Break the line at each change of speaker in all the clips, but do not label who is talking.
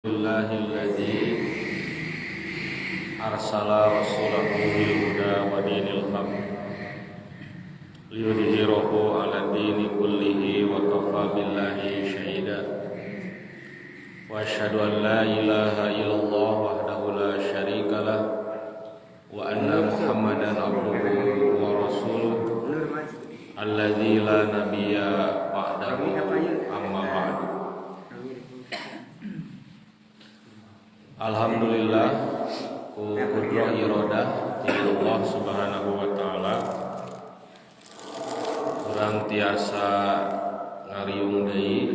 Alhamdulillahilladzi arsala rasulahu bil huda wa dinil haq liyudhhirahu 'ala dini kullihi wa kafa billahi syahida. Wa asyhadu an la ilaha illallah wahdahu la syarikalah wa anna Muhammadan abduhu wa rasuluh alladzi la nabiyya ba'dahu, amma ba'du. Alhamdulillah ku kudrah iradah ti Allah Subhanahu wa taala urang tiasa ngariung deui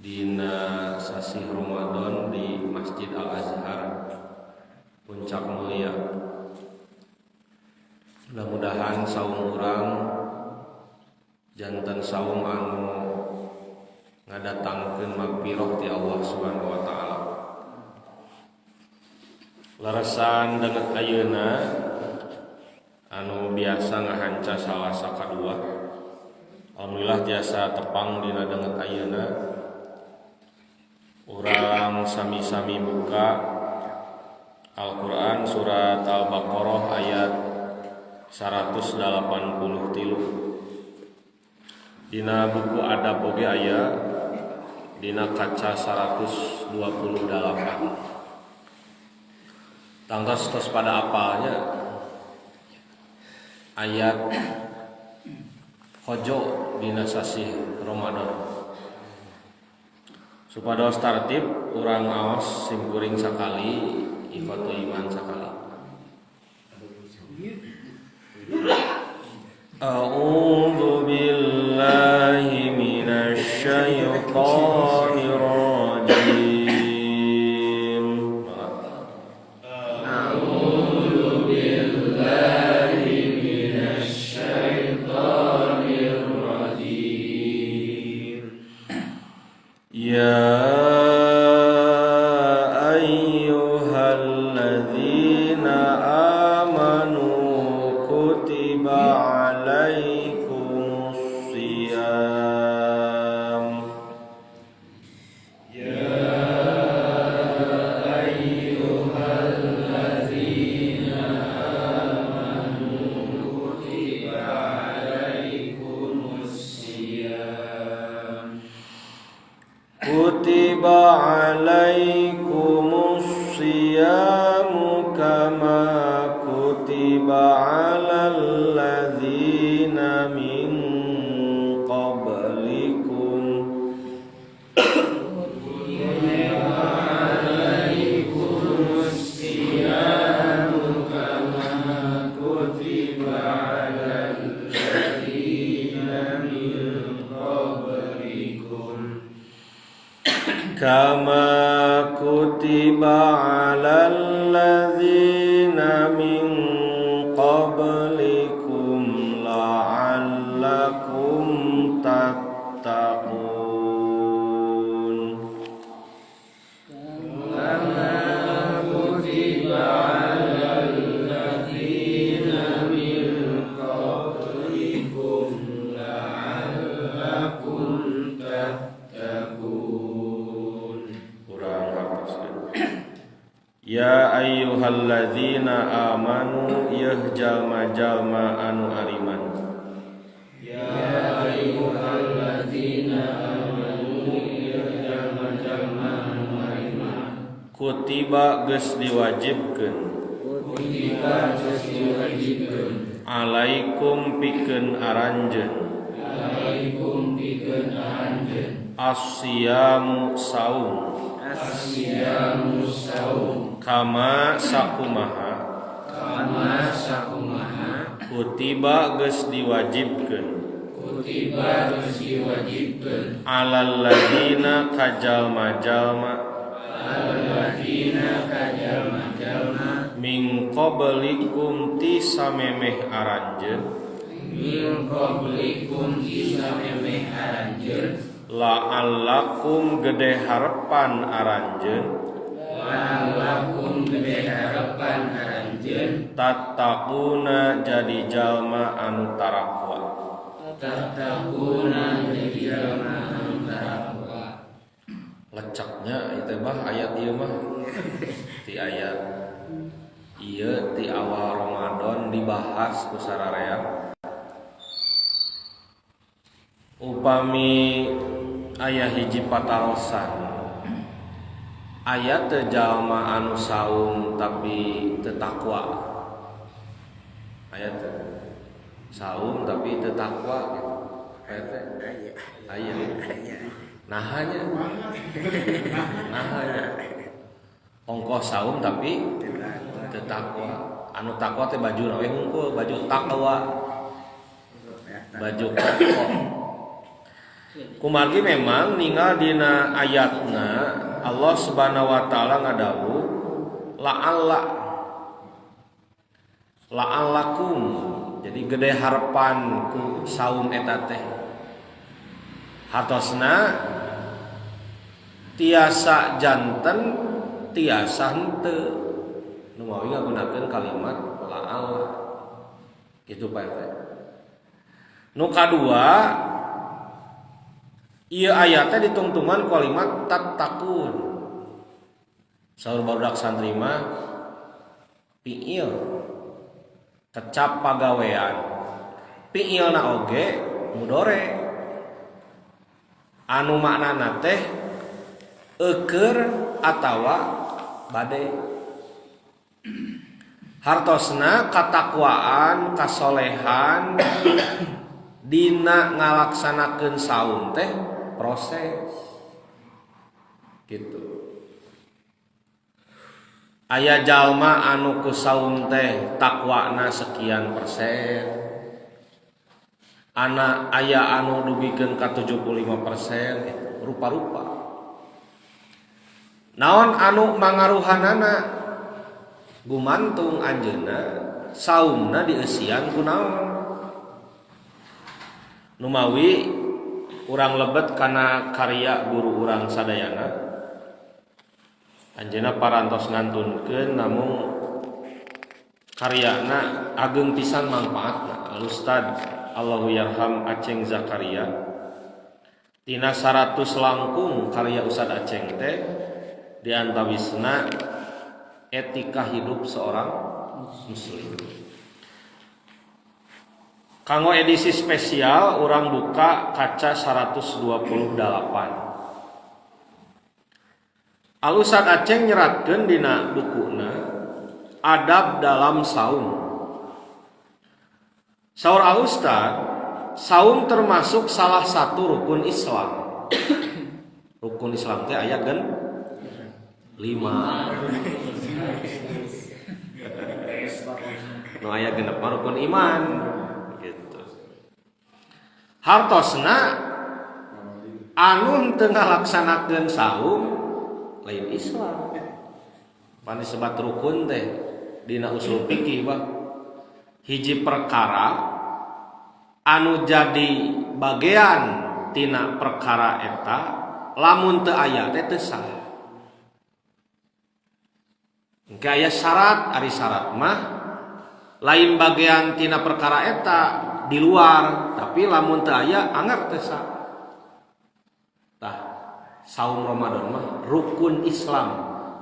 dina sasih Ramadan di Masjid Al Azhar Puncak Mulia. Mudah-mudahan saum urang janten saum anu ngadatangkeun magfirah ti Allah Subhanahu wa taala. Larasan danget ayeuna anu biasa ngahanca Salasa kadua. Alhamdulillah tiasa tepang dina danget ayeuna. Urang sami-sami buka Al-Qur'an surat Al-Baqarah ayat 183. Dina buku adab oge aya dina kaca 128. Tangtos tos pada apalnya ayat hojo dina sasih Ramadan. Supados tartib urang aos simkuring sakali, ikhwatu iman sakali. A'udzu billahi minasy syaithanir rajim.
A'udzu billahi minasy syaithanir rajim.
Ya ayyuhalladzina amanu kutiba alaikumus siyam.
Ya ayyuhalladzina amanu kutiba alaikumus siyam.
Kutiba alaikumus siyam kama kutiba alal ladzina min qablikum.
Kutiba alaikumus siyam kama kutiba alal ladzina min qablikum.
Kama kutiba alal ladzina min qablikum la'allakum tattaqun.
Kama kutiba alal ladzina min qablikum la'allakum tattaqun.
Urang hapuskeun. Ya ayyuhalladzina amanu yeuh jalma-jalma anu ariman.
Ya ayyuhalladzina amanu yeuh jalma-jalma anu ariman.
Kutiba geus diwajibkeun.
Kutiba geus diwajibkeun.
Alaikum pikeun aranjeun.
Alaikum pikeun aranjeun.
Asyiamu saum.
Asyiamu saum.
Kama sakumaha.
Kama sakumaha.
Kutiba geus diwajibkeun.
Kutiba geus diwajibkeun.
Alal ladzina kajalma-jalma.
Alal ladzina kajalma-jalma.
Min qablikum ti samemeh aranjeun.
Min qablikum ti samemeh aranjeun.
La'allakum gede harepan aranjeun.
La'allakum gede harepan aranjeun.
Tattaquna jadi jalma anu tarakwa.
Tattaquna jadi jalma anu tarakwa.
Lecaknya itu mah ayat ieu mah ti ayat ieu ti awal Ramadan dibahas ku sararea. Upami aya hiji patarosan, aya teu jalma anu saum tapi teu takwa? Aya teu saum tapi teu takwa gitu? Aya teu? Aya. Naha nya? Naha nya? Ongkoh saum tapi teu takwa. Anu takwa teh baju we hungkul, baju takwa. Baju koko. Kumargi memang ningal dina ayatna Allah Subhanahu wa taala ngadawuh la'alla la'allakum. Jadi gede harapan ku saum eta teh. Hartosna tiasa janten tiasa henteu. Nu mawi ngagunakeun kalimat la'alla. Gitu Pak RT. Nu kadua ieu ayatnya ditungtungan kalimat tattaqun. Saur barudak santri mah fiil kecap pagawean. Fiilna oge mudore. Anu maknana teh eukeur atawa bade. Hartosna katakwaan, kasolehan dina ngalaksanakeun saum teh proses. Gitu. Aya jalma anu ku saum teh takwana sekian persen. Ana aya anu dugikeun ka 75% gitu. Rupa-rupa. Naon anu mangaruhanana? Gumantung anjeunna saumna dieusian ku naon? Numawi urang lebet kana karya guru urang sadayana. Anjeunna parantos ngantunkeun namung karyana ageng pisan mangpaatna. Al Ustad Allahu yarham Aceng Zakaria. Tina 100 langkung karya Ustad Aceng teh diantawisna etika hidup seorang muslim. Kanggo edisi spesial urang buka kaca 128. Al Ustad Aceng nyeratkeun dina bukuna Adab dalam Saum. Saur Al Ustad, saum termasuk salah satu rukun Islam. Rukun Islam teh aya gen 5. Nu aya genep mah rukun iman gitu. Hartosna anu teu ngalaksanakeun saum lain Islam. Pan disebat rukun teh dina usul fikih bah. Hiji perkara anu jadi bagian tina perkara eta lamun teu aya teh teu sah. Engke aya syarat, ari syarat mah lain bagian tina perkara eta di luar, tapi lamun teu aya anggar teu sah. Tah, saum Ramadan mah rukun Islam.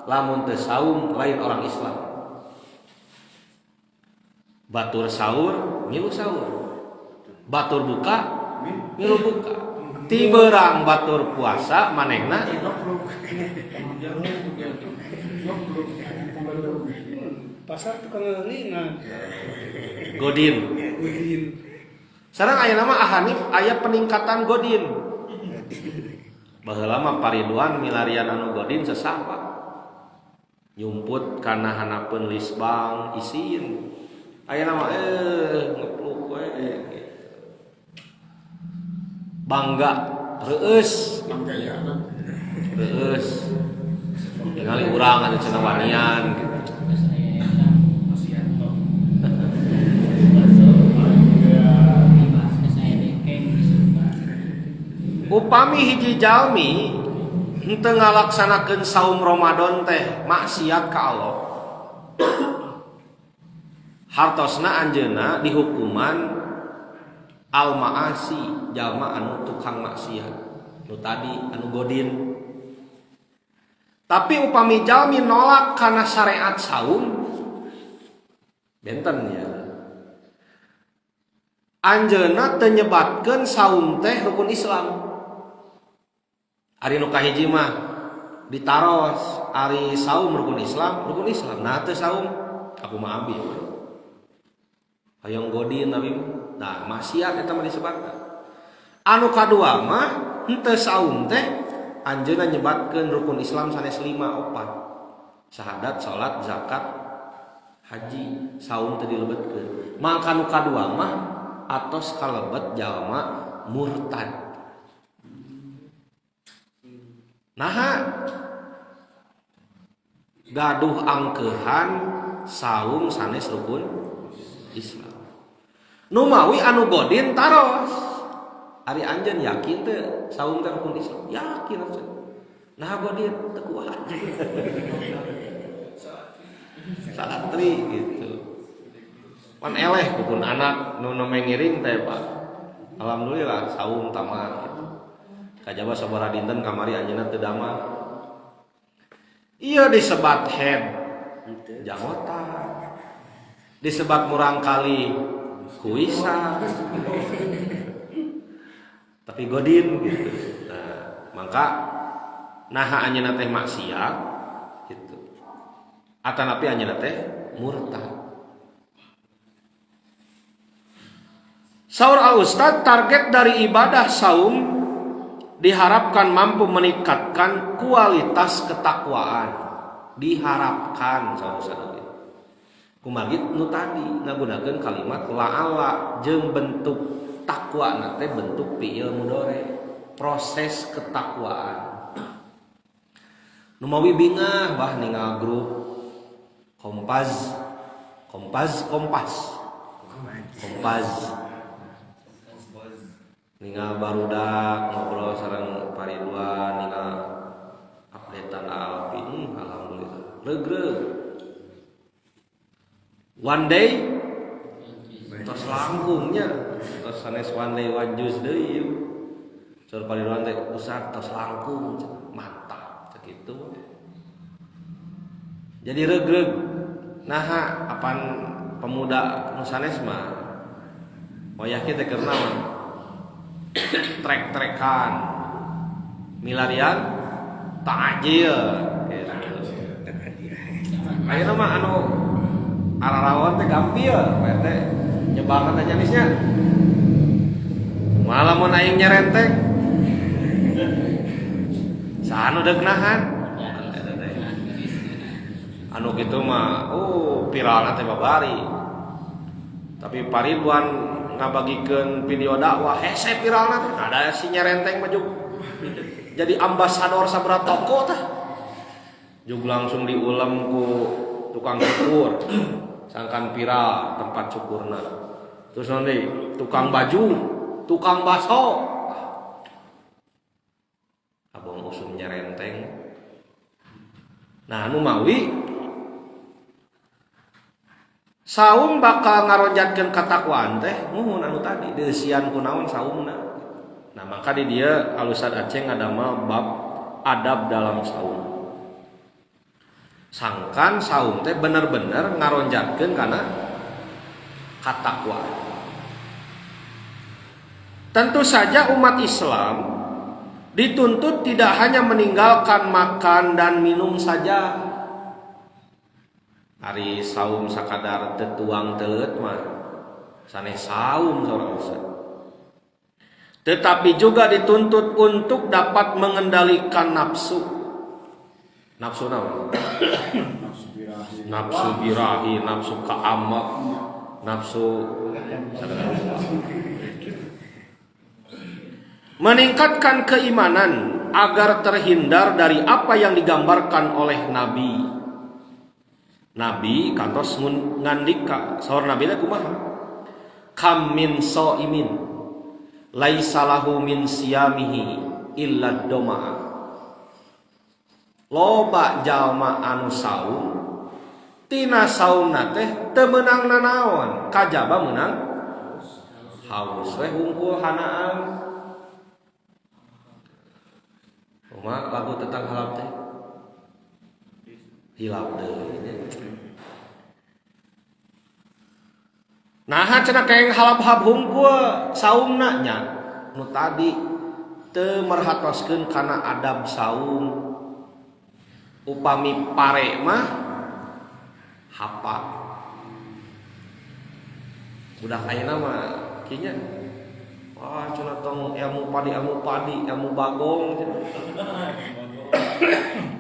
Lamun teu saum lain orang Islam. Batur sahur, milu sahur. Batur buka, milu buka. Ti beurang batur puasa manehna
pasar tukang ngeunah.
Godin. Sareng aya nama Ahanif aya peningkatan godin. Baheula mah pariduan milarian anu godin sesah Pak. Nyumput kana hanapeun lisbang isin. Aya nama ngepluk we gitu. Bangga reueus reueus ningali urang atuh cenah wanian gitu. Upami hiji jalmi henteu ngalaksanakeun saum Ramadan teh maksiat ka Allah. Hartosna anjeunna dihukuman al-maasi, jalma anu tukang maksiat. Nu tadi anu godin. Tapi upami jalmi nolak kana syariat saum benten ya. Anjeunna teu nyebatkeun saum teh rukun Islam. Ari nu kahiji mah ditaros ari saum rukun Islam, rukun Islam. Nah teu saum aku mah abi. Hayang godin abi. Nah maksiat eta mah disebatkan. Anu kadua mah henteu saum teh anjeunna nyebatkeun rukun Islam sanes 5 opat. Syahadat, salat, zakat, haji, saum teu dilebetkeun. Mangka nu kadua mah atos kalebet jalma murtad. Naha gaduh angkeuhan saum sanes rukun Islam. Nu mawi anu godin taros. Ari anjeun yakin teu saum teh rukun Islam? Yakin anjeun. Naha godin teu kuat. Santri gitu. Pan eleh pun anak nu ngiring teh Pak. Alhamdulillah saum tamat gitu. Kajaba sabaraha dinten kamari anjeunna teu damang. Ieu disebat head jangota. Disebat murang kali kuisa. Tapi godin gitu. Nah, mangka naha anjeunna teh maksiat gitu. Atanapi anjeunna teh murtad. Saur al-Ustad, target dari ibadah saum diharapkan mampu meningkatkan kualitas ketakwaan. Diharapkan saur Ustad. Kumargi nu tadi ngagunakeun kalimat la'ala jeung bentuk takwa na teh bentuk fi'il mudhari, proses ketakwaan. Nu mawi bingah bah ningal grup Kompas Kompas Kompas Kompas ningal barudak ngobrol sareng Paridwan, ningal updatean Alpi, alhamdulillah regreg. One day tos langkungnya tos sanes one day one juice deui. Saur Paridwan teh usah tos langkung mantap sakitu. Jadi regreg naha apan pemuda nu sanes mah wayah kieu teh keur naon? Trek-trekan milarian takjil gitu. Ayeuna mah anu ararawan teh gampil Pak RT nyebarna teh janisnya. Malah mun aing nyerenteng saha nu deuk nahan? Anu kitu mah viralna teh babari. Tapi Paridwan ngabagikeun video dakwah hese viralna teh ada si nyerenteng mah jug jadi ambasador sabaraha toko tah. Jug langsung diulem ku tukang cukur sangkan viral tempat cukurna. Terus nanti tukang baju, tukang baso. Abang usum nyerenteng. Nah anu mawi saum bakal ngaronjatkeun katakwaan teh muhun anu tadi dieusian ku naon saumna. Nah maka di dia Al-Ustad Aceh ngadamel bab adab dalam saum. Sangkan saum teh bener-bener ngaronjatkeun kana katakwaan. Tentu saja umat Islam dituntut tidak hanya meninggalkan makan dan minum saja. Ari saum sakadar tetuang teuleut mah sanes saum saurang Ustaz. Tetapi juga dituntut untuk dapat mengendalikan nafsu. Nafsu naon? Nafsu birahi, nafsu kaamak, nafsu meningkatkan keimanan agar terhindar dari apa yang digambarkan oleh Nabi. Nabi kantos ngandika saur Nabi teh kumaha? Kam min shaimin laisa lahu min siyamihi illa domaa. Loba jalma anu saum tina saumna teh teu meunang nanaon, kajaba meunang haus we hungkul hanaan. Kumaha lagu tentang halap teh? Hilap deui nya. Nah cenah kayak halap-hap hungkul saumna nya nu tadi teu merhatoskeun kana adab saum. Upami pare mah hapa. Budak ayeuna mah kieu nya. Wah cenah tong ilmu padi, ilmu bagong cenah.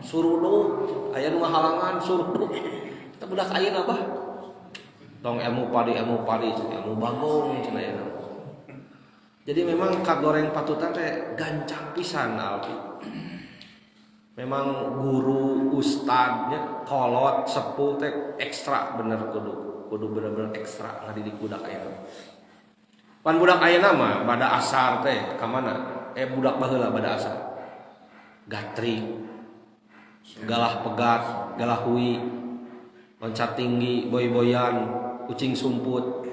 Suruduk aya nu ngahalangan suruduk. Eta budak ayeuna bah. Tong ilmu padi, ilmu bagong cenah ayeuna. Jadi memang kagoreng patutan teh gancang pisan alpi. Memang guru, ustadnya, kolot, sepuh teh ekstra bener kudu bener-bener ekstra ngadidik budak ayeuna. Pan budak ayeuna mah bada asar teh ka mana? Budak baheula bada asar. Gatrik, galah pegat, galah hui, loncat tinggi, boy-boyan, kucing sumput.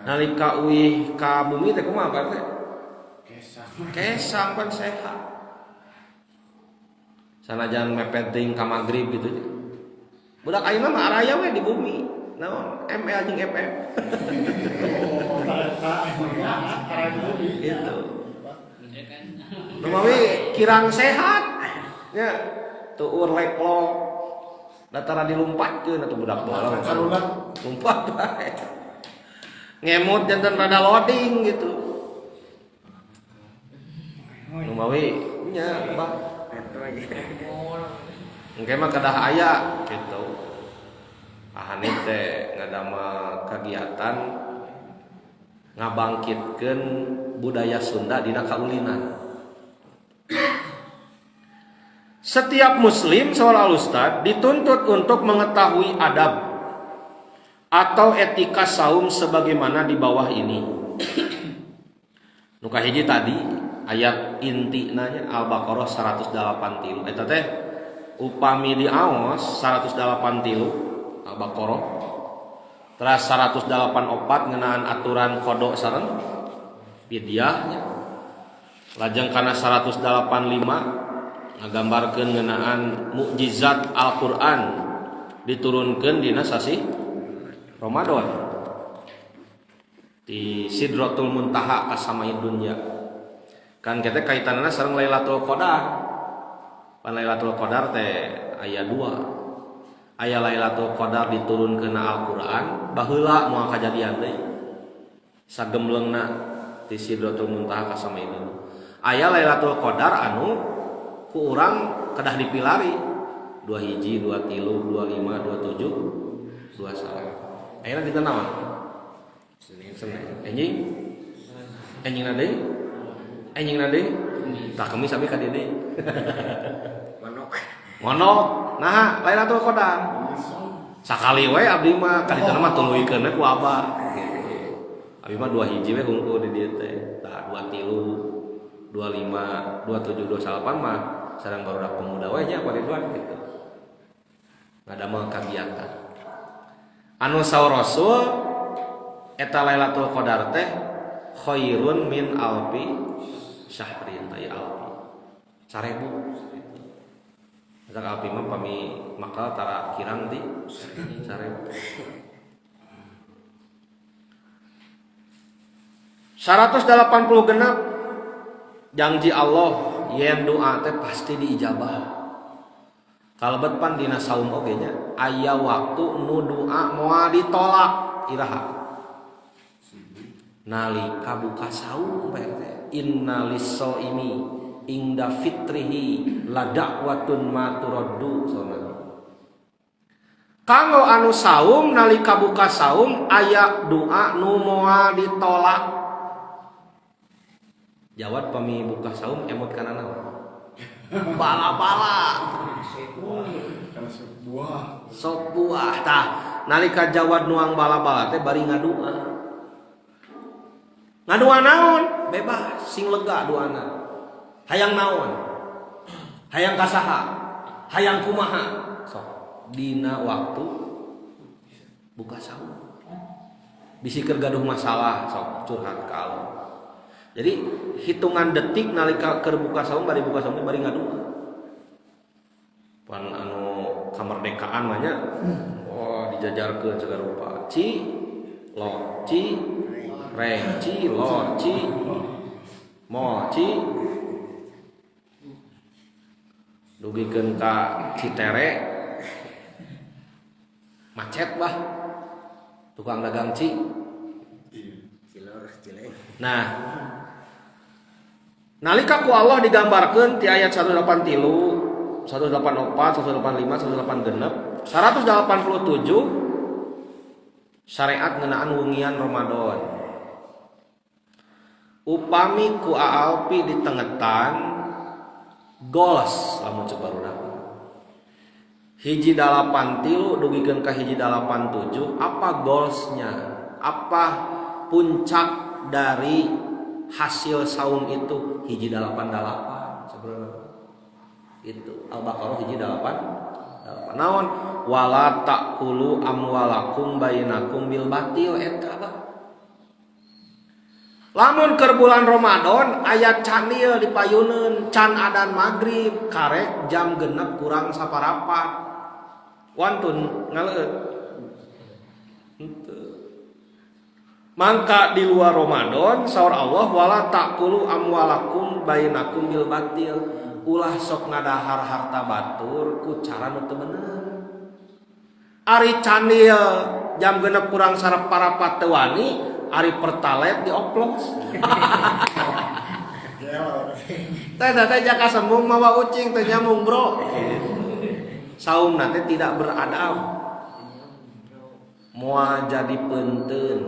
Nalika uih ka bumi teh kumaha Pak teh? Kesang pan sehat. Sanajan mepet teuing ka magrib gitu. Budak ayeuna mah araya we di bumi. Naon? ML jeung FM. Gitu. Lumawi kirang sehat. Nya tuur leklok. Datara dilumpatkeun atuh budak bola. Lumpat bae. Ngemut jantan rada loading gitu. Lumawi nya bah. Engke mah kedah aya gitu. Ahani teh ngadamel kagiatan ngabangkitkeun budaya Sunda dina kaulinan. Setiap muslim seorang ustad dituntut untuk mengetahui adab atau etika saum sebagaimana di bawah ini. Nu kahiji tadi ayat inti nanya Al-Baqarah 183. Eta teh upami diaos 183 Al-Baqarah. Teras 184 ngeunaan aturan qada sareng fidyah nya. Lajeng kana 185 ngagambarkeun ngeunaan mukjizat Al-Qur'an diturunkeun dina sasih Ramadan di Sidratul Muntaha ka samai dunya. Kan kita kaitanna sareng Lailatul Qadar. Pan Lailatul Qadar teh aya dua. Aya Lailatul Qadar diturunkeun Al-Qur'an baheula moal kajadian deui. Sagemblengna di Sidratul Muntaha ka samai dunya. Aya Lailatul Qadar anu ku urang kedah dipilari 2 hiji, 2 tilu, 2 5, 2 7, 2 salah. Ayeuna dinten naon? Senin. Enjing? Enjingna deui? Enjingna deui? Tah kemis abi ka dieu deui. Monok. Monok. Nah, Lailatul Qadar. Sakali we abdi mah ka dituna mah tuluykeun we ku abah. Abi mah 2 hiji we hungkul di dieu teh. Tah 2 tilu, 2 5, 2 7, 2 8 mah sareng barudak pemuda we nya Pak Ridwan gitu. Ngadamel kagiatan. Anu saur Rasul eta Lailatul Qadar teh khairun min alfi syahrin tai alfi 1000. Eta alfi mah pami maka tara kirang di 1000. 180 genap janji Allah yen doa teh pasti diijabah. Kalebet pan dina saum oge nya aya waktu nu doa moal ditolak iraha. Nalika buka saum bae teh inna lis-shaimi inda fitrihi la da'watun ma turaddu sauna. Kanggo anu saum nalika buka saum aya doa nu moal ditolak. Jawab pami buka saum emot kana naon? Bala-bala.
Sop buah.
Sop buah tah nalika jawad nuang bala-bala teh bari ngadua. Ngadua naon? Bebas, sing lega duana. Hayang naon? Hayang kasaha? Hayang kumaha? Sok dina waktu buka saum. Bisi keur gaduh masalah sok curhat ka Allah. Jadi hitungan detik nalika keur buka saum bari buka saum bari ngadua. Pan anu Kemerdekaan mah nya. Wah, dijajarkeun segala rupa. Ci lo ci reng ci lo ci mo ci dugikeun ka Citere macet bah tukang dagang ci. Nah, nalika ku Allah digambarkeun ti ayat 183, 184, 185, 186, 187 syariat ngeunaan wengian Ramadan. Upami ku Aalpi ditengetan goals lamun cek barudak. Hiji 83 dugikeun ka hiji 87, apa goalsnya? Apa puncak dari hasil saum itu? Hiji 88 sebenarnya. Itu Al-Baqarah hiji 88. Naon? Wala ta'kulu amwalakum bainakum bil batil eta bah. Lamun keur bulan Ramadan aya candil di payuneun can adan magrib karek jam 5 kurang saparapat. Wantun ngaleueut. Henteu. Mangka di luar Ramadan saur Allah wala ta'kulu amwalakum bainakum bil batil. Ulah sok ngadahar harta batur ku cara nu teu bener. Ari candil jam 6 kurang saparapat teu wani, ari pertalite dioplos. Teh teh jaka sembung mawa ucing teu nyambung bro. Saum nanti tidak beradab. Moal jadi peunteun.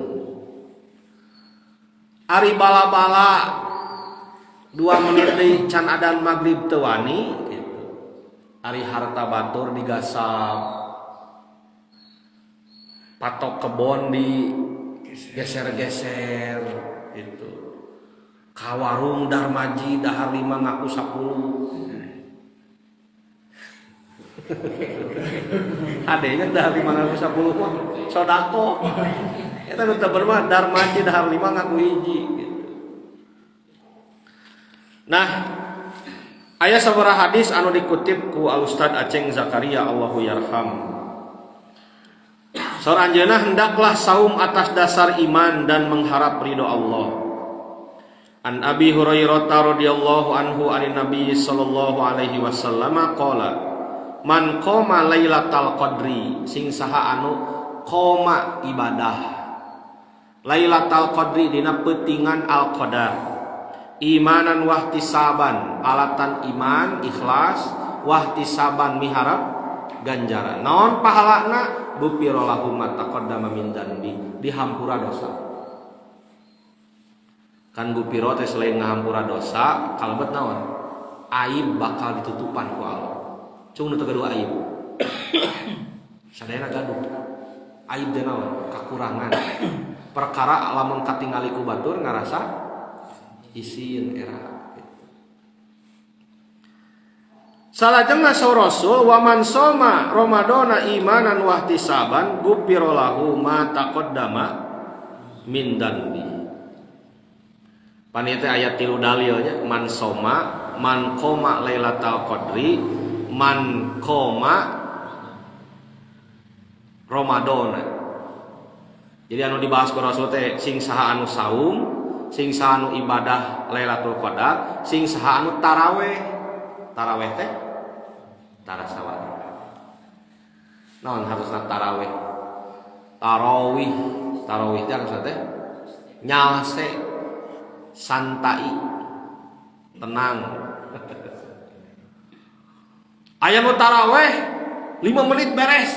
Ari bala-bala 2 menit deui can adan magrib teu wani gitu. Ari harta batur digasap. Patok kebon di geser-geser gitu. Ka warung Darmaji dahar 5 ngaku 10. Adenya dahar 5 ngaku 10 mah sodako. Eta nu teu bener mah Darmaji dahar 5 ngaku hiji gitu. Nah, aya sabaraha hadis anu dikutip ku Al Ustad Aceng Zakaria Allahu yarham. Saur anjeunna hendaklah saum atas dasar iman dan mengharap ridho Allah. An Abi Hurairah radhiyallahu anhu anin Nabi sallallahu alaihi wasallam qala man qoma lailatal qadri sing saha anu qoma ibadah lailatal qadri dina peutingan al qadar imanan wahtisaban alatan iman ikhlas wahtisaban miharap ganjaran naon pahalana gufira lahu ma taqaddama min dzanbi dihampura dosa. Kan gufira teh selain ngahampura dosa kalebet naon aib bakal ditutupan ku Allah. Cung nu teu gaduh aib sadayana gaduh aib teh naon kakurangan perkara lamun katingali ku batur ngarasa isin era. Salajengna saur Rasul wa man soma Ramadana imanan wa ihtisaban gufira lahu ma taqaddama min dzanbi. Panitia ayat 3 dalilnya man soma, man qoma lailatal qadri, man qoma Ramadana. Jadi anu dibahas ku Rasul teh sing saha anu saum, sing saha anu ibadah Lailatul Qadar, sing saha anu taraweh. Taraweh teh tarasawat. Naon harusna taraweh? Tarawih, tarawih teh harusna teh nyalse, santai, tenang. Aya nu taraweh 5 menit beres.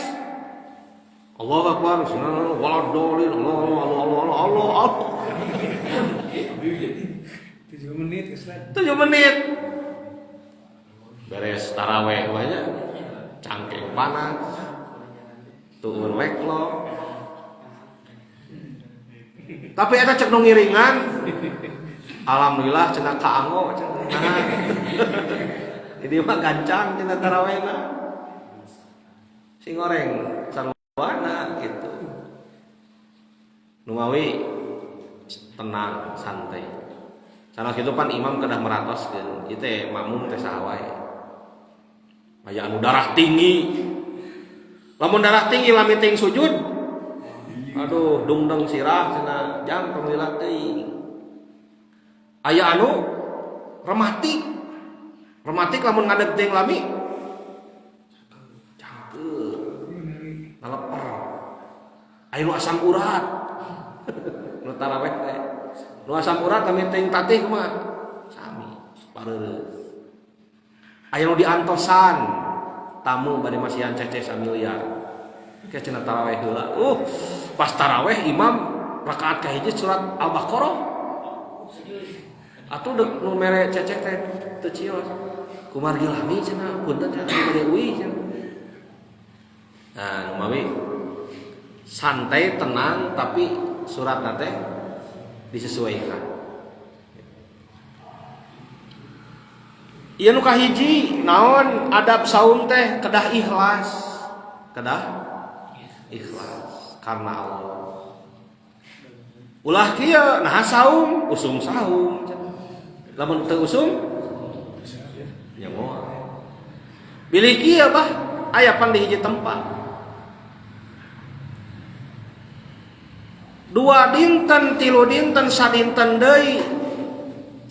Allahu Akbar, subhanallah, waladhdallin, Allah, Allah, Allah, Allah, Allah, Allah.
7 menit, Ustaz.
7 menit. Beres taraweh banyak, cangkeng panas, tuur weklok. Tapi eta cek nu ngiringan, alhamdulillah cenah kaanggo cenah. Jadi mah gancang cenah tarawehna. Sing goreng sarwana gitu. Numawi tenang santai. Sanes kitu pan imam kedah meratoskeun. Ieu teh makmum teh saha wae. Aya anu darah tinggi. Lamun darah tinggi lami teuing sujud. Aduh, dungdeng sirah cenah jang tong lila teuing. Aya anu rematik. Rematik lamun ngadeg teuing lami cangkeul. Ngaleper. Aya nu asam urat. Nu taraweh teh. Nu asam urat lami teuing tatih kumaha? Sami, pareureus. Aya nu diantosan tamu bade masihan cece samiliar. Ke cenah taraweh heula. Pas taraweh imam rakaat kahiji surat Al-Baqarah. Atuh deuk nu mere cece teh teu cios. Kumargi lami cenah punten cenah bade uih cenah. Nah, nu mawi santai tenang tapi suratna teh disesuaikan. Ieu nu kahiji naon adab saum teh kedah ikhlas. Kedah ikhlas karena Allah. Ulah kieu naha saum, usum saum. Lamun teu usum nya moal. Bilih kieu bah aya pan di hiji tempat. 2 dinten, 3 dinten, sadinten deui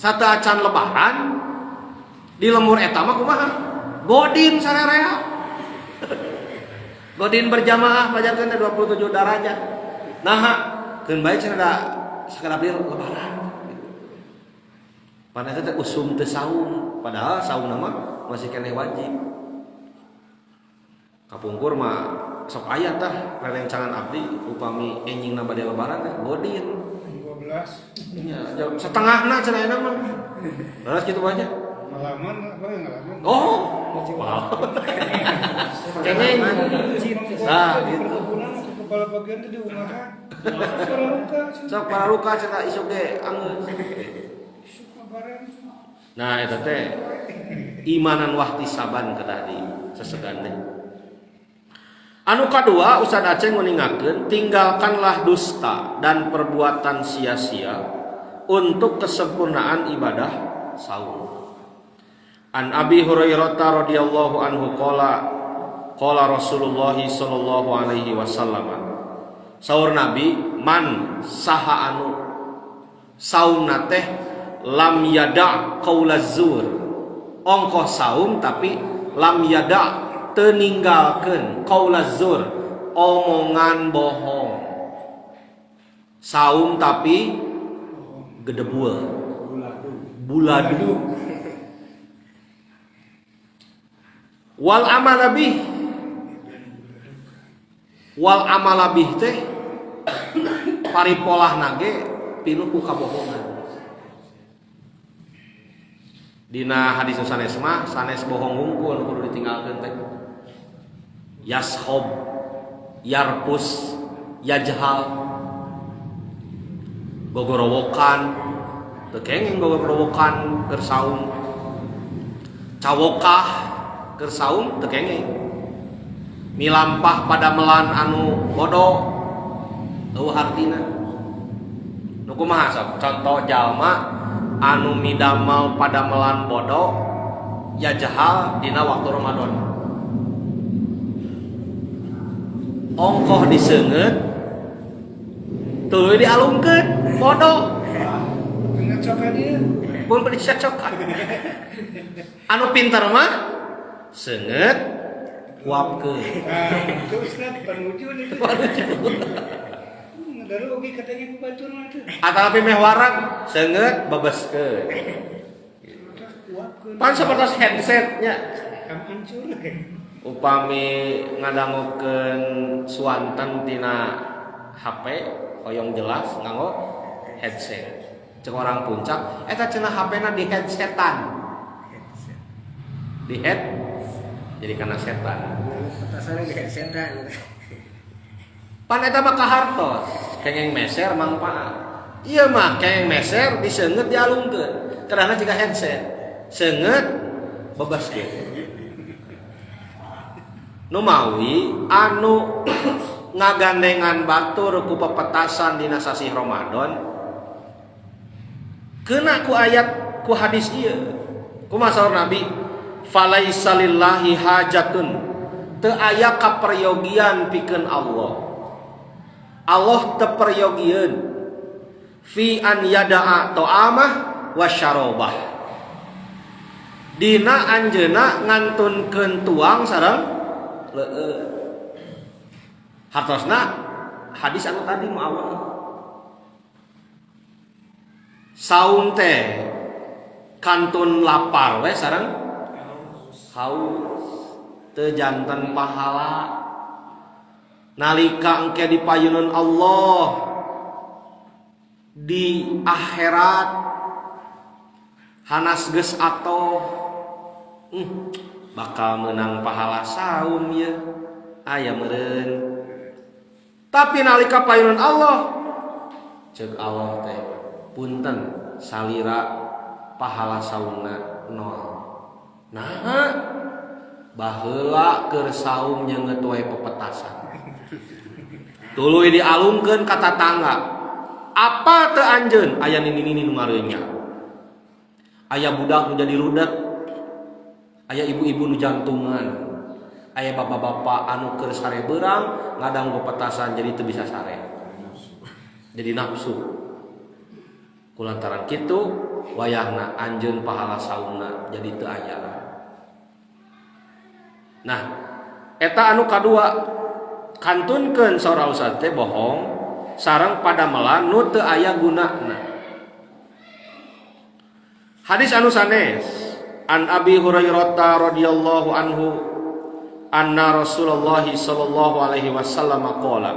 sateuacan lebaran di lemur eta mah kumaha? Godin sarerea. Godin berjamaah pajarkeun teh 27 darajat. Naha keun bae cenah da sakedap ieu lebaran. Padahal eta teh usum teu saum, padahal saumna mah masih keneh wajib. Kapungkur mah sok aya tah rerencangan abdi upami enjingna bade lebaran teh godin.
12.
Nya setengahna cenah ayeuna mah. Leres kitu aja.
Ngalaman apa ngalaman?
Oh, wow. Kengeng. Nah, gitu.
Kepala bagian itu di umahan.
Sok pararuka cenah isuk ge anggeus. Nah, eta teh imanan wahtisaban kedah di sesegan teh. Anu kadua Ustaz Aceh nguningakeun tinggalkanlah dusta dan perbuatan sia-sia untuk kesempurnaan ibadah saum. An Abi Hurairah radhiyallahu anhu qala qala Rasulullah sallallahu alaihi wasallam. Saur Nabi man saha anu saumna teh lam yada qaulaz zur. Ongkoh saum tapi lam yada teu ninggalkeun qaulaz zur, omongan bohong. Saum tapi gedebul. Buladu. Wal amala bih. Wal amala bih teh paripolah nage pinuh ku kabohongan. Dina hadis sanes mah sanes bohong hungkul kudu ditinggalkeun teh. Yashob, yarpus, yajhal. Gogorowokan, teu kenging gogorowokan keur saum. Cawokah keur saum teu kenging. Milampah pada melan anu bodoh eueuh hartina. Nu kumaha sok? Contoh jalma anu midamal pada melan bodoh yajhal dina waktu Ramadan. Ongkoh diseungeut tuluy dialungkeun bodoh.
Ngacokan ieu.
Pun dicocokan. Anu pinter mah seungeut uapkeun.
Nah, itu Ustaz panujun itu.
Panujun.
Ngarugi katanya ku batur mah teh.
Atanapi meh warang seungeut bebeskeun. Pan sapertos headsetnya.
Hancur.
Upami ngadangukeun suanten tina HP hoyong jelas nganggo headset. Cek orang puncak eta cenah HP-na di headsetan. Di head jadi kana setan.
Petasan di headsetan.
Pan eta mah kahartos, kengeng meser mangpaat. Ieu mah kengeng meser diseungeut dialungkeun. Karena jiga headset. Seungeut bebaskeun. Nu mawi anu ngagandengan batur ku pepetasan dina sasih Ramadan kena ku ayat ku hadis ieu. Kumaha saur Nabi? Falaisa lillahi hajatun Teu aya kaperyogian pikeun Allah. Allah teu peryogieun fi an yada'a ta'amah wa syarabah. Dina anjeunna ngantunkeun tuang sareng leueut. Hartosna hadis anu tadi mu awal. Saum teh kantun lapar we sareng haus teu janten pahala. Nalika engke dipayunun Allah di akhirat hanas geus atoh bakal menang pahala saum ye aya meureun. Tapi nalika payunun Allah ceuk Allah teh punten salira pahala saumna nol. Nah baheula keur saum nyeungeut wae pepetasan. Tuluy dialungkeun ka tatangga. Apa teu anjeun aya nini-nini nu ngareunya. Aya budak nu jadi rudet. Aya ibu-ibu nu jantungan. Aya bapak-bapak anu keur sare beurang ngadang pepetasan jadi teu bisa sare. Jadi nafsu. Kulantaran kitu wayahna anjeun pahala saumna jadi teu aya. Nah, eta anu kadua kantunkeun saur ustaz teh bohong sareng padamelan nu teu aya gunana. Hadis anu sanes an Abi Hurairah radhiyallahu anhu anna Rasulullah sallallahu alaihi wasallam qala.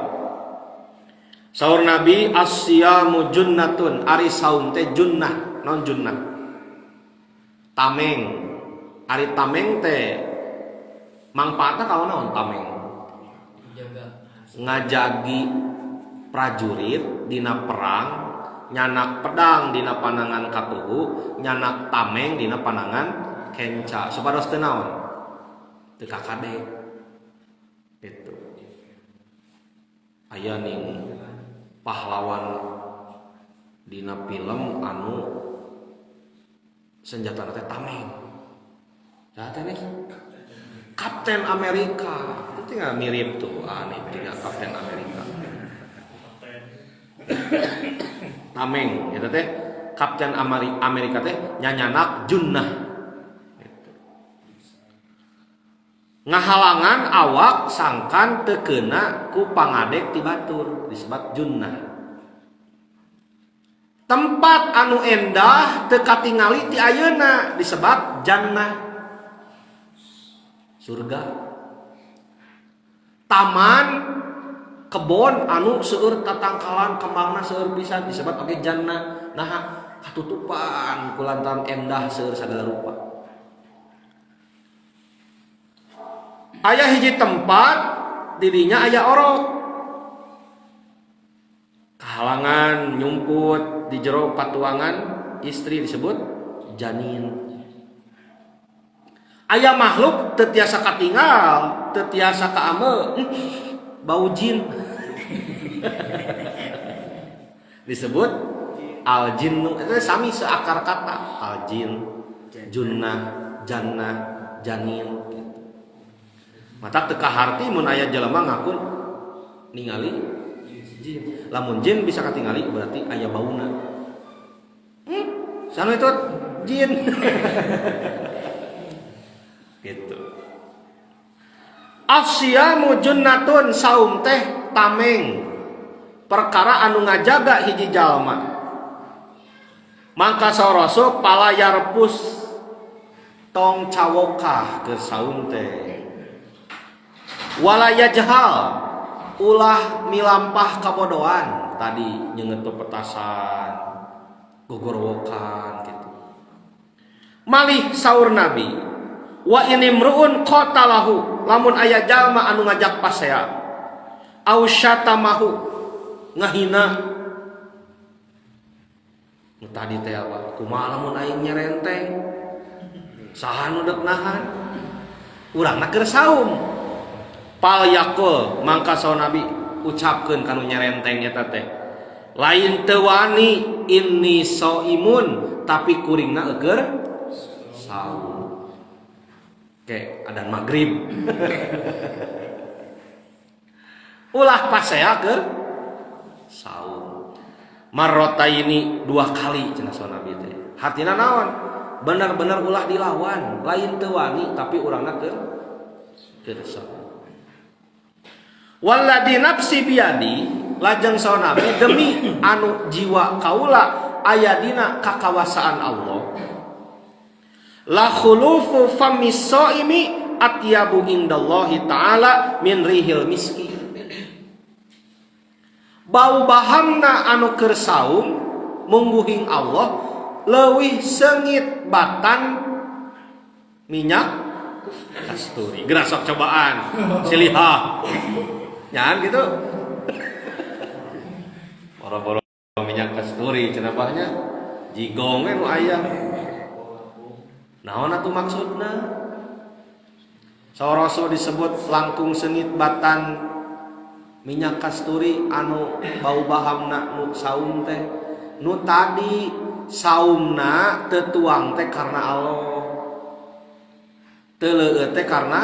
Saur Nabi as-siyamu junnatun, ari saum teh junnah, naon junnah? Tameng. Ari tameng teh mangpaatna ka naon tameng? Ngajagi prajurit dina perang, nyanak pedang dina panangan katuhu, nyanak tameng dina panangan kenca. Supados teu naon? Teu kakade. Gitu. Aya ning pahlawan dina film anu senjatana teh tameng. Saha teh nih? Kapten Amerika. Itu tinggal mirip tuh, aneh tinggal Kapten Amerika. Tameng eta teh Kapten Amerika teh nyanyanak junnah. Gitu. Ngahalangan awak sangkan teu keuna ku pangadek ti batur disebut junnah. Tempat anu endah teu katingali ti ayeuna disebut jannah. Surga. Taman kebon anu seueur tatangkalan kembangna seueur pisan disebut oge jannah. Nah katutupan kulantaran endah seueur sagala rupa. Aya hiji tempat didinya aya orok. Kahalangan nyumput di jero patuangan istri disebut janin. Aya makhluk teu tiasa katinggal, teu tiasa kaame, bau jin. Disebut al jinnu. Itu sami seakar kata al jin, junnah, jannah, janin. Mata teu kaharti mun aya jelema ngaku ningali jin. Lamun jin bisa katingali berarti aya bauna. Sana itu jin. Gitu. Asyamu junnatun, saum teh tameng. Perkara anu ngajaga hiji jalma. Mangka saur Rasul palayarpus tong cawokah ke saum teh. Wala yajhal ulah milampah kabodohan tadi nyengetu petasan gogorwokan gitu. Malih saur Nabi wa inimruun qatalahu lamun aya jalma anu ngajak pasea au syatamahu ngahina nu tadi teh apa kumaha lamun aing nyerenteng saha nu deuk nahan urangna keur saum pal yaqul mangka saur Nabi ucapkeun kanu nyerenteng eta teh lain teu wani inni shaimun tapi kuringna eueur saum. Kayak adan maghrib. Ulah pasea keur saum. Marrotaini dua kali cenah saur Nabi teh. Hartina naon? Bener-bener ulah dilawan, lain teu wani tapi urangna keur saum. Walladzi nafsi biyadi lajeng saur Nabi demi anu jiwa kaula aya dina kakawasaan Allah. La khulufu famis shaimi atyabu indallahi ta'ala min rihil miski. Bau bahamna anu keur saum mungguhing Allah leuwih seungit batan minyak kasturi. Geura sok cobaan silihah. Nyahan gitu. Boro-boro minyak kasturi cenah bahnya jigong we nu aya. Naon atuh maksudna? Saur Rasul disebut langkung seungit batan minyak kasturi anu bau bahamna nu saum teh. Nu tadi saumna teu tuang teh karena Allah. Teu leueut teh karena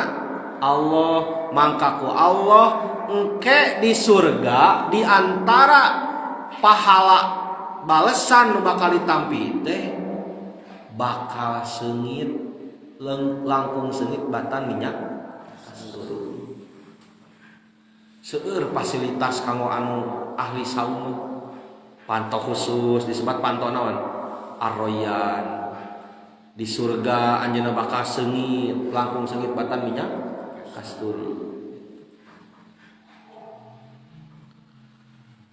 Allah, mangka ku Allah engke di surga di antara pahala balesan nu bakal ditampi teh bakal seungit langkung seungit batan minyak kasturi. Seueur fasilitas kanggo anu ahli saum. Panto khusus disebut panto naon? Ar-Rayyan. Di surga anjeunna bakal seungit langkung seungit batan minyak kasturi.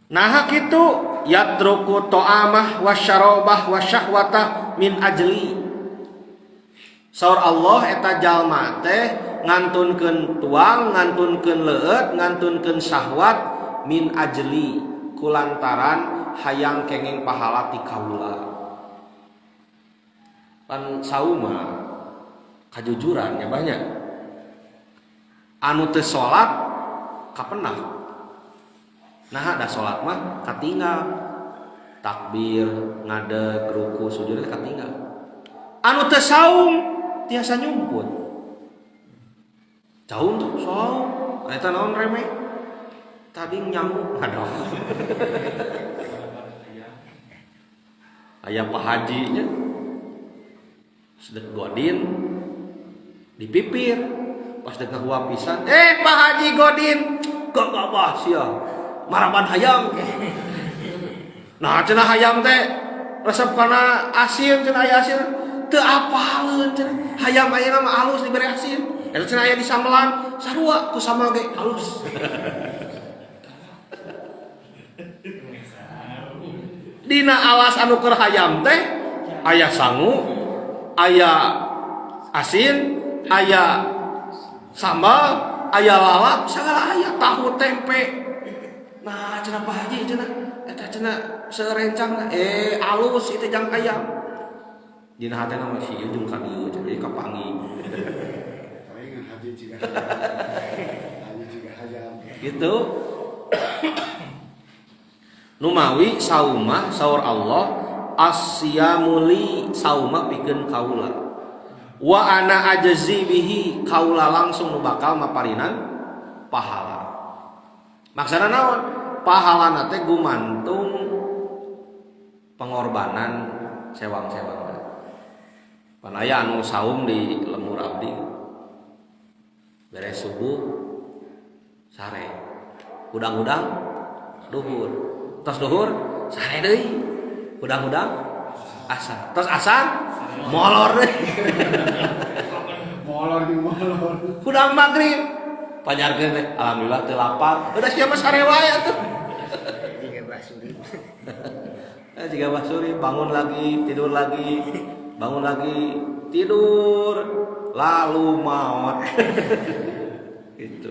Nah kitu yatruku ta'amah wasyarabah wasyahwatah min ajli. Saur Allah eta jalma teh ngantunkeun tuang, ngantunkeun leueut, ngantunkeun syahwat min ajli kulantaran hayang kenging pahala ti kaula. Pan sauma kajujuran nya banyak. Anu teu salat kapenah. Nah, ada salat mah katinggal. Takbir, ngadeg, ruku, sujud katinggal. Anu teu saum tiasa nyumput. Jauh tuh saum, eta naon remeh. Tadi nyamuk, aduh. Aya Pak Haji nya. Sedek godin di pipir. Pas dek ngahuap pisan, Pak Haji godin, gak gabah sia. Maraban hayam. Nah cenah hayam teh resep kana asin cenah aya asin teu apaleun cenah. Hayam ayeuna mah alus dibere asin. Eta cenah aya di sambelan sarua ku sambal ge alus. Dina alas anu keur hayam teh aya sangu, aya asin, aya sambal, aya lalap, sagala aya tahu tempe. Nah, cenah Pak Haji cenah eta cenah serencangna alus itu jang hayam. Dina hatena mah si ieu jeung ka dieu cenah jadi kapangi.
Paling haji juga. Haji juga hayam.
Gitu. Numawi saumah saur Allah asyamuli saumah pikeun kaula. Wa ana ajzi bihi kaula langsung nu bakal maparinan pahala. Maksana naon? Pahalana teh gumantung pengorbanan sewang-sewangna. Pan aya anu saum di lemur abdi. Beres subuh sare. Hudang-hudang duhur. Tos duhur sare deui. Hudang-hudang asar. Tos asar molor deui.
Molor di molor.
Hudang maghrib pajarkeun teh alhamdulillah teu lapar. Udah sia mah sare wae atuh.
Jiga basuri.
Jiga basuri bangun lagi, tidur lagi, bangun lagi, tidur, lalu maut. Gitu.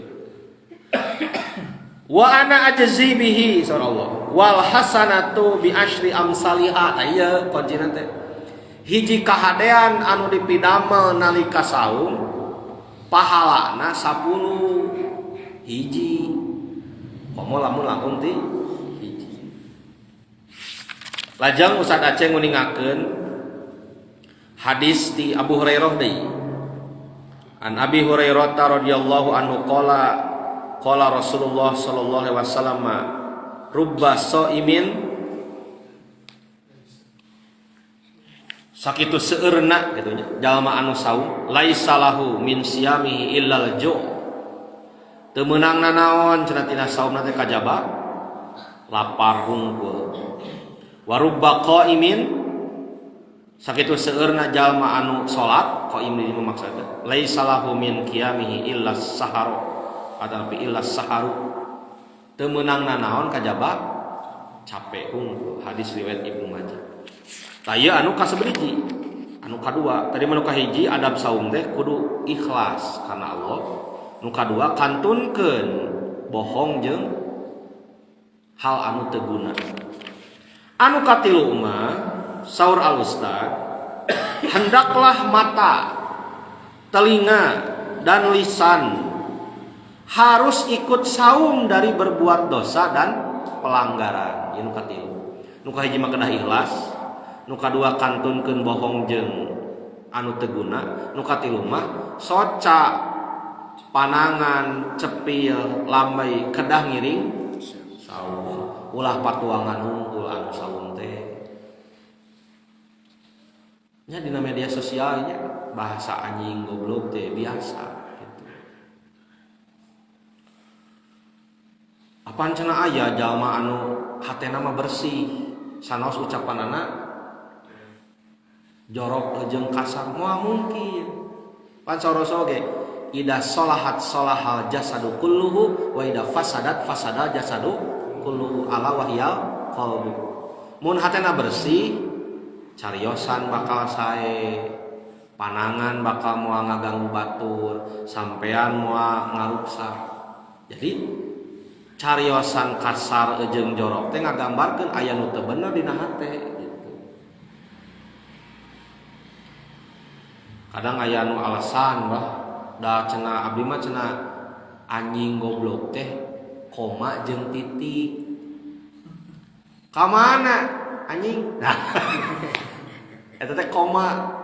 Wa ana ajzi bihi saur Allah. Wal hasanatu bi asyri amsalihah. Tah ieu kuncina teh. Hiji kahadean anu dipidamel nalika saum pahalana 10 hiji. Komo lamun langkung ti hiji. Lajeng Ustaz Aceh nguningakeun hadis ti Abu Hurairah deui. An Abi Hurairah radhiyallahu anhu qala qala Rasulullah sallallahu alaihi wasallam rubba shaimin sakitu seueurna kitu nya jalma anu saum laisa lahu min siyamihi illal ju' teu meunang nanaon cenah tina saumna teh kajaba lapar hungkul. Wa rubba qaimin sakitu seueurna jalma anu salat qaim di maksudna laisa lahu min qiyamihi illa sahar atapi illa saharu teu meunang nanaon kajaba capek hungkul. Hadis riwayat Ibnu Majah. Tah ieu anu kasabariji, anu kadua tadi mah nu kahiji adab saum teh kudu ikhlas karena Allah. Nu kadua kantunkeun bohong jeung hal anu teu guna. Anu katilu mah saur al ustad hendaklah mata, telinga dan lisan harus ikut saum dari berbuat dosa dan pelanggaran. Ieu nu katilu. Nu kahiji mah kedah ikhlas, nu kadua kantunkeun bohong jeung anu teu guna, nu katilu mah soca, panangan, cepil, lambai kedah ngiring saum. Ulah patuangan hungkul anu saum teh. Nya dina media sosial nya bahasa anjing goblok teh biasa gitu. Apaan cenah aya jalma anu hatena mah bersih, sanaos ucapanana jorok jeung kasar moal mungkin. Pan saroso ge ida solahat solahal jasadu kulluhu wa ida fasadat fasadal jasadu kulluhu ala wahyal qalbu. Mun hatena bersih, cariosan bakal sae, panangan bakal moal ngaganggu batur, sampean moal ngaruksak. Jadi cariosan kasar jeung jorok teh ngagambarkeun aya nu teu bener dina hate gitu. Kadang aya nu alasan bah, da cenah abdi mah cenah anjing goblok teh koma jeung titik. Ka mana anjing? Nah. Eta teh koma.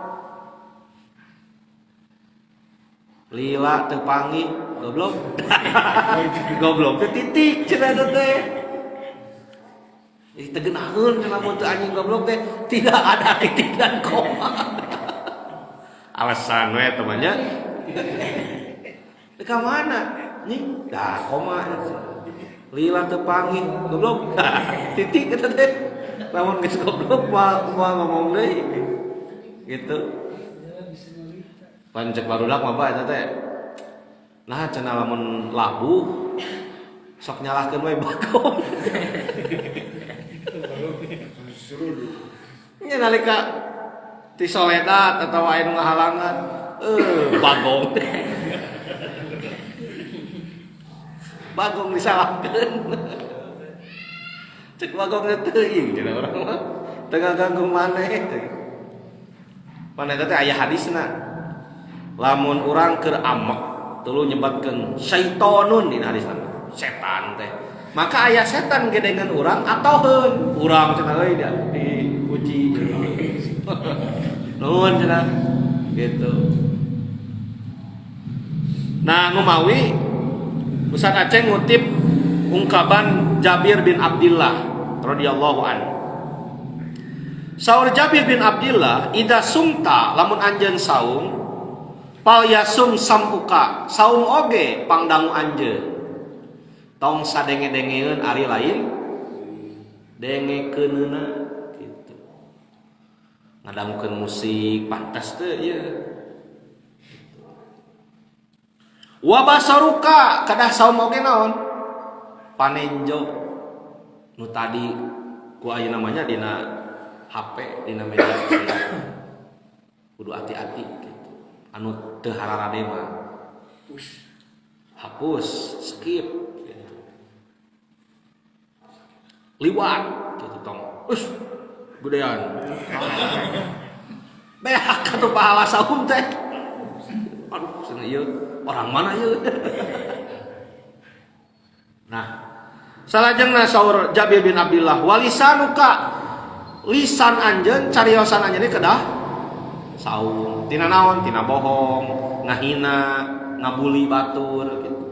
Lila teu panggih goblok. Goblok teh titik cenah eta teh. Jadi teu geunaheun cenah mun teu anjing goblok teh tidak ada titik dan koma. Alasan we temannya. Teu ka mana? Anjing, dah koma. Lila teu panggih goblok. Titik eta teh. Lamun geus goblok moal ngomong deui. Gitu. Pan cek barudak mah bae eta teh. Nah cenah lamun labuh sok nyalahkeun we bagong. Nya nalika ti soledat atawa aya nu ngahalangan, bagong. Bagong disalahkeun. Cek bagong teh teuing cenah urang mah. Teu ngaganggu maneh teh. Pan eta teh aya hadisna. Lamun urang keur amek tuluy nyebatkeun syaitonun dina hadisna. Setan teh. Maka aya setan gedengeun urang atoheun. Urang cenah euy dipuji. Nuhun cenah. Gitu. Nah, ngumawi Ustaz Aceh ngutip ungkapan Jabir bin Abdillah radhiyallahu anhu. Saur Jabir bin Abdillah, ida sumta lamun anjeun saum, pal yasum sampuka, saum oge pangdangu anjeun. Tong sadenge-dengeun ari lain dengekeunna gitu. Ngadangukeun musik pantas teu ieu. Wa basaruka kadah saum oge naon? Panenjo. Nu tadi ku ayeuna namanya dina HP, dina media sosial. Kudu hati-hati gitu. Anu teu hararade mah hapus, skip gitu. Liwat gitu tong. Us, gedean. Beak atuh pahala saum teh. Aduh, cenah ieu orang mana ieu? Nah, salajengna saur Jabir bin Abdillah, walisanuka lisan anjeun cariosan anjeun kedah saum. Tina naon? Tina bohong, ngahina, ngabuli batur gitu.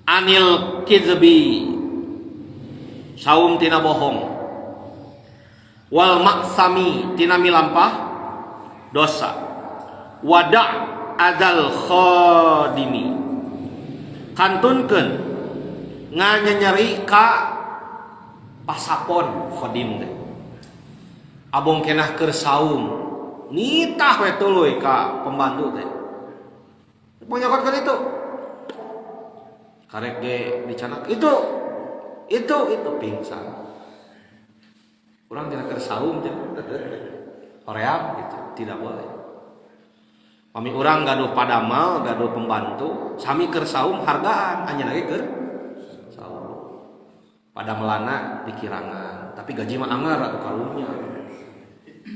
Anil kizbi, saum tina bohong. Wal maksami, tina milampah dosa. Wada' adal khodimi, kantunkeun nganyenyeri ka pasapon khodim teh. Abong kenah keur saum nitah we tuluy ka pembantu teh. Ponyokotkeun itu. Karek ge dicanak itu pingsan. Urang cenah keur saum cenah. Hoream gitu, tidak boleh. Pami urang gaduh padamal, gaduh pembantu, sami keur saum hargaan, anjeun lagi keur saum. Padamelana dikirangan, tapi gaji mah anggar atuh karunya.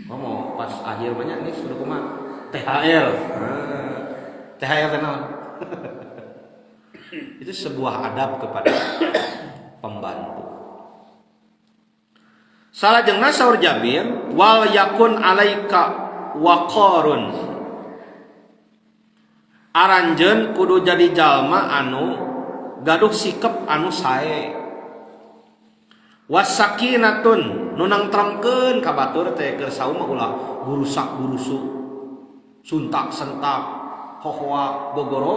Komo pas akhir banyak nih sudah kumaha THR. THR teh naon? Itu sebuah adab kepada pembantu. Salajengna saur Jabir, wal yakun alaika waqarun. Aranjeun kudu jadi jalma anu gaduh sikep anu sae. Wasakinatun nu nangtremkeun ka batur teh keur saum mah ulah gurusak gurusu, suntak sentak, hohoa gogoro,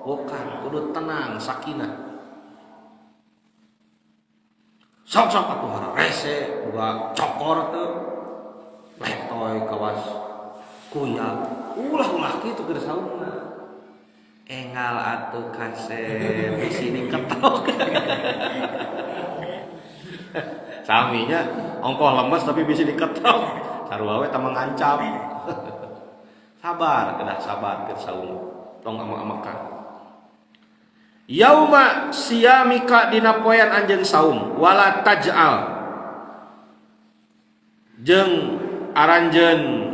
wokan kudu tenang sakinah. Sok-sok atuh hararese boga cokor teu letoy kawas kuya ulah-ulah kitu keur saumna. Engal atuh kasep di sini ketok. Saminya ongkoh lemes tapi bisa diketok. Sarua we tah ngancam. Sabar, kedah sabar keur saum. Tong amak-amakan. Yauma siyamika dina poean anjeun saum wala taj'al jeung aranjeun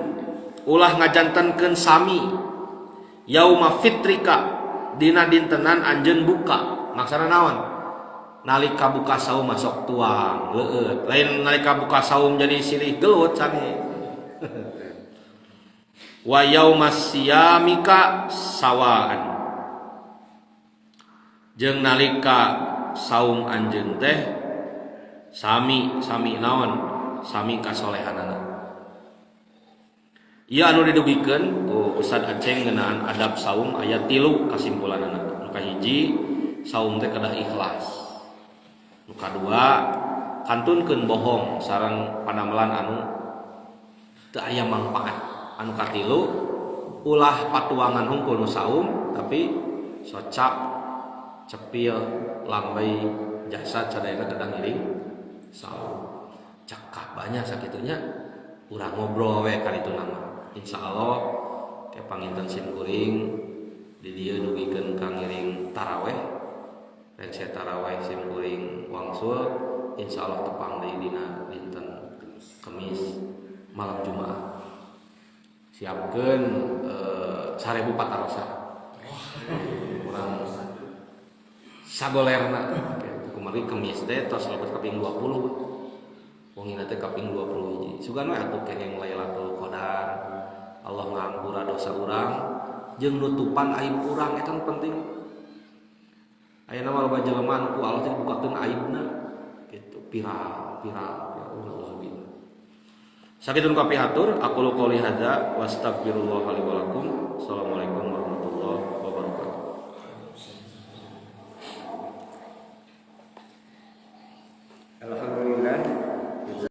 ulah ngajantenkeun sami yauma fitrika dina dintenan anjeun buka. Maksana naon? Nalika buka saum masuk tuang leueut, lain nalika buka saum jadi silih gelut sami. Wa yauma siyamika sawaan jeung nalika saum anjeun teh sami sami naon sami kasolehanana. Ieu anu didugikeun ku Ustaz Aceng ngeunaan adab saum aya 3 kasimpulanana. Nu kahiji, saum teh kedah ikhlas. Nu kadua, kantunkeun bohong sareng padamelan anu teu aya mangpaat. Anu katilu, ulah patuangan hungkul nu saum tapi socap cepil lambai jasad sadayana kedah ngiring saum. Cekap banyak sakitunya urang ngobrol we kali itu nama. Insyaallah ke panginten sim kuring di dieu dugikeun ka ngiring taraweh. Rengse taraweh sim kuring wangsul insyaallah tepang deui dina dinten Kemis malam Jumaah. Siapkeun 1000 patarosan. Urang sagolerna kumari Kemis teh tos lebet kaping 20. Wongina teh kaping 20 hiji. Sugan we atuh kengeng Lailatul Qadar. Allah ngampura dosa urang jeung nutupan aib urang eta penting. Ayeuna mah loba jelema anu ku Allah teh dibukakeun aibna kitu viral viral ya Allah auzubillah. Sakitu nu kapihatur, aku qouli hadza wa astaghfirullah li wa lakum. Assalamualaikum.